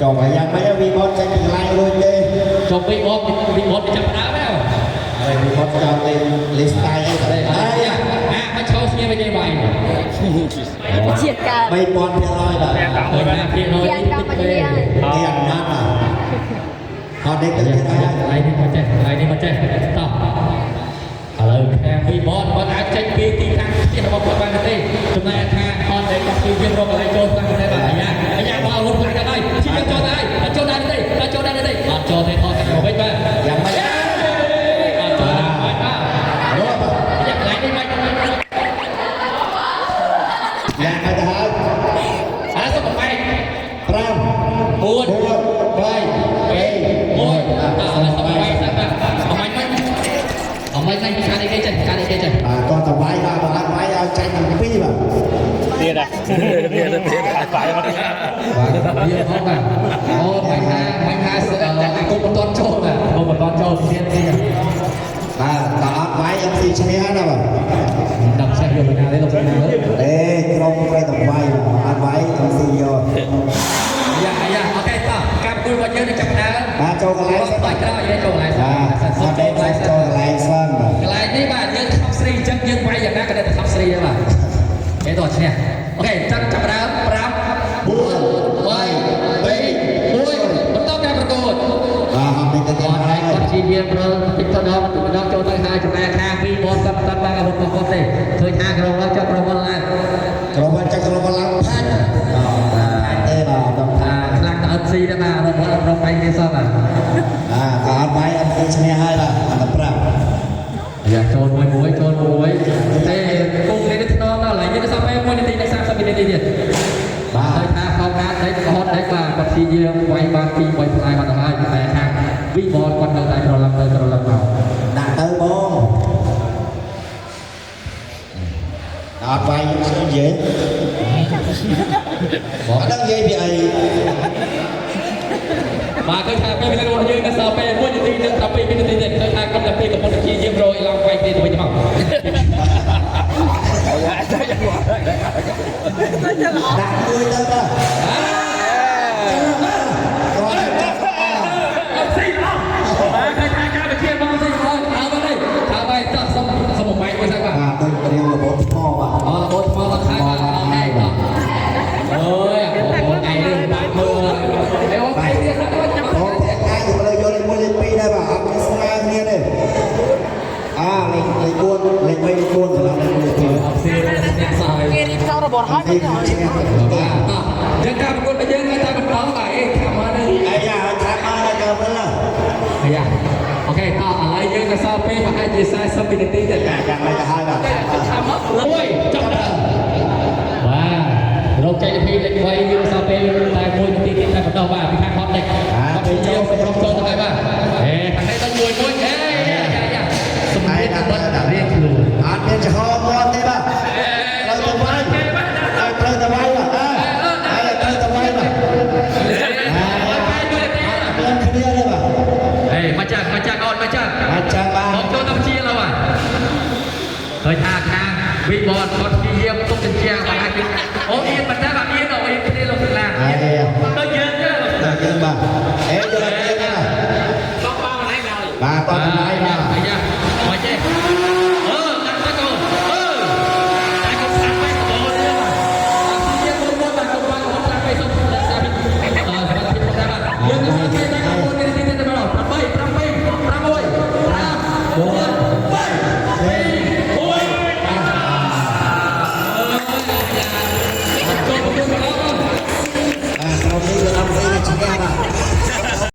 ចុះហើយយ៉ាងម៉េចវីបតចេញពីកន្លែងរួចទេ ចុះវីបតវីបតចាប់ដើមហើយ ហើយវីបតចង់លេងលេង style អី តែ ហើយ អាមកឈោស្ងៀមឲ្យគេវាយ ជាកើត 3000%បាទ ឃើញណាភាគរយ ជាកម្ពុជា គេអាណាត់បាទអត់ដេកទៅទៀតហើយក ន្លែងនេះមកចេះកន្លែងនេះមកចេះតោះឥឡូវខាងវីបតគាត់អាចចេញពីទីតាំងផ្ទះរបស់គាត់បានទេចំណែកថាអត់ដែលគាត់គឺយើងរកកន្លែងចូលខ្លាំងទេបាទអាយ៉ាអាយ៉ាមករត់ខ្លាំងដល់ហើយជាយើងចូលដែរអត់ចូលដែរទេអត់ចូលដែរទេអត់ចូលទេថតតែមកវិញបាទ យ៉ាងម៉េច អត់ចូលដែរបាទ រត់បាទ យ៉ាកន្លែងនេះមក យ៉ាងម៉េចទៅហើយ អាសុំបែក 5 4 4 3 2 1តោះសុំបែកសិនបាទអមាញ់មិនអមាញ់មិនខានអីគេចេះខានអីគេចេះ បាទគាត់ទៅវាយបាទបើអត់វាយឲ្យចាញ់ទាំងពីរបាទ ទៀតដែរទៀតទៀតបាយមក បាទយើងផងបាទអូបាញ់ថាបាញ់ថាអាគុំមិនតន់ចូលបាទគុំមិនតន់ចូលទៀតទៀត បាទបើអត់វាយ MC ឈ្នះណាបាទ ដល់ចេះយកពីណាទេលោកណា ទេក្រុមត្រូវតែវាយបាទអត់វាយ MC យក យ៉ាយ៉ាអូខេតោះការប្រកួតរបស់យើងនឹងចាប់ផ្ដើម បាទចូលកន្លែងសិន បា បាទ ច់ក្រោយយើងចូលកន្លែងសិន បាទ សុំ អត់ដេក ចូលកន្លែងសិន ចូលកន្លែងសិនបាទ កន្លែងនេះបាទយើងថប់ស្រីអញ្ចឹងយើងវាយយ៉ាងណាក៏តែថប់ស្រីដែរបាទគេតោះឈ្នះអូខេចាំចាប់ផ្ដើម5 4 3 2 1បន្តការប្រកួត បាទអត់មានទៅទៀត គាត់ ហើ ហើយគាត់យព្យាយាមរើតិចទៅដល់តិចទៅដល់ចូលទៅហើយចំណែកខាងពីបងគាត់មិនបានអាវុធរបស់គាត់ទេឃើញថាក្រុមគាត់ចាប់ក្រុមគាត់ឡើង ក្រុមចាក់ក្រុមឡើងផាច់បាទទេបាទអត់ ថា ថា ខ្លាំងដល់អត់ស៊ីដែរបាទរបស់ក្រុមបែកនេះសោះបាទ បាទបើអត់វាយ MC ឈ្នះហើយបាទអត់ប្រាប់ យ៉ាចូលមួយមួយចូលមួយទេគុំនេះថ្នមដល់ឡើយនេះសល់ពេល1នាទីនិង30វិនាទីទៀត បាទ ឃើញថាខំណាដេករហូតដេកបាទគាត់ព្យាយាមវាយបាន2 3ផ្លែបាត់ទៅហើយតែខាងវីបលគាត់នៅតែក្រឡឹងទៅក្រឡឹងមក ដាក់ទៅបងអត់វាយខ្ញុំនិយាយ បង អត់ដឹងនិយាយពីអី បាទឃើញថាពេលវេលារបស់យើងនៅសល់ពេល1នាទីនិង12វិនាទីទៀតឃើញថាក្រុមទាំងពីរកំពុងតែព្យាយាមរកអ៊ីឡង់វាយគ្នាទៅវិញទៅមក ដាក់មួយទៅបាទគាត់ចាក់ អត់ស៊ីអស់បាទឃើញថាការវិជាបងស៊ីអស់អើបាទនេះអើបាទចោះសុំសុំបំបែកមួយសិនបាទ បាទដូចរៀងរបបថ្មបាទ អូរបូតថ្មមកហើយបាទអូខេតោះអើយអូថ្ងៃនេះបាក់មើលអេអូថ្ងៃនេះខាងទៅចាំ បងតែអាចទៅលើយកលេខ1លេខ2ដែរបាទអត់មានស្មើគ្នាទេអាលេខលេខ4លេខ3លេខ4សម្រាប់លេខ1លេខ2 អត់ស៊ីអ្នកសោះហើយ គេរៀបចំរបបហើយ ទីឈ្នះ បាទតោះយើងការប្រកួតរបស់យើងឲ្យតែបន្តបាទអេខាងមកនេះ អាយ៉ាឲ្យខាងមកដល់កើវិញណា អាយ៉ាអូខេតោះឥឡូវយើងទៅសល់ពេលប្រហែលជា40វិនាទីទៀត យ៉ាងម៉េចទៅហើយបាទ ខាងមកមួយចាប់ដើមបាទរោគចែកវិធីលេខ3យើងសល់ពេលតែ1នាទីទៀតតែបន្តបាទពីខាងហត់នេះគាត់ទៅចូលសម្រុកចូលទៅហើយបាទអេខាងនេះដល់មួយមួយអេយ៉ាយ៉ាសម្រៀងបិទរៀងខ្លួន អត់មានចំហមាត់ទេបាទត្រូវទៅវាយឲ្យត្រូវទៅវាយបាទអើឲ្យត្រូវទៅវាយបាទមានគ្នាទេបាទ អេមកចាមកចាអូនមកចា មកចាំបាទ មកចូលទៅជាឡើយបាទឃើញថាខាងវិបនគាត់ព្យាយាមទុកចិញ្ចាំងបាទអាចអូអៀនប៉ុន្តែបាទអៀនអូអៀនគ្នាលោកឡា អេ ទៅយើងទេលោក ដល់យើងបាទអេយកទៀតណា បងបងណៃមក បាទត